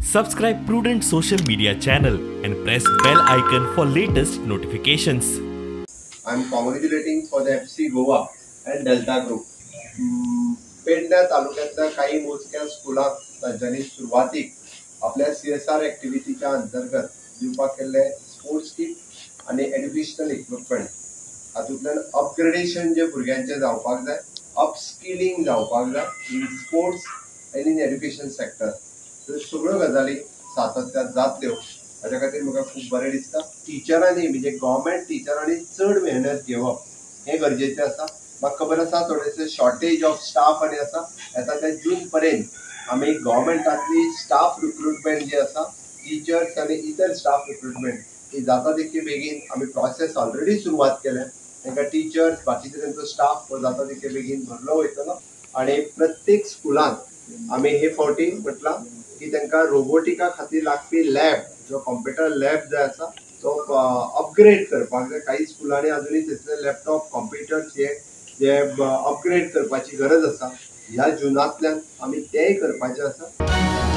Subscribe Prudent social media channel and press bell icon for latest notifications. I am congratulating for the FC Goa and Delta Group. पेडण्या तालुक्यातल्या काही मोजक्या स्कुलांक तांच्यांनी सुरवातीक आपल्या CSR एक्टिविटीच्या अंतर्गत दिवपाक केल्ले स्पोर्ट्स किट आनी एड्युकेशनल इक्विपमेंट हातूंतल्यान अपग्रेडेशन जे भुरग्यांचें जावपाक जाय, अपस्किलिंग जावपाक जाय in sports and in education sector, ह्यो सगळ्यो गजाली सातत्यात जातल्यो हाज्या खातीर म्हाका खूब बरें दिसता. टिचरांनी म्हणजे गव्हर्मेंट टिचरांनी चड मेहनत घेवप हें गरजेचें आसा. म्हाका खबर आसा थोडेशे शॉर्टेज ऑफ स्टाफ आनी आसा. येता त्या जून पर्यंत आमी गव्हर्मेंटांतली स्टाफ रिक्रुटमेंट जी आसा, टिचर्स आनी इतर स्टाफ रिक्रुटमेंट ही जाता तितके बेगीन आमी प्रोसेस ऑलरेडी सुरवात केल्या. तांकां टिचर्स बाकीचे तेंचो स्टाफ हो जाता तितके बेगीन भरलो वयतलो. आनी प्रत्येक स्कुलांत आमी हे फावटी म्हटलां की तांकां रोबोटिका खातीर लागपी लॅब, जो कॉम्प्युटर लॅब जाय आसा तो अपग्रेड करपाक जाय. काही स्कुलांनी अजुनूय थंयसर लॅपटॉप कॉम्प्युटर्स हे जे अपग्रेड करपाची गरज आसा. ह्या जुनांतल्यान आमी तेय करपाचें आसा.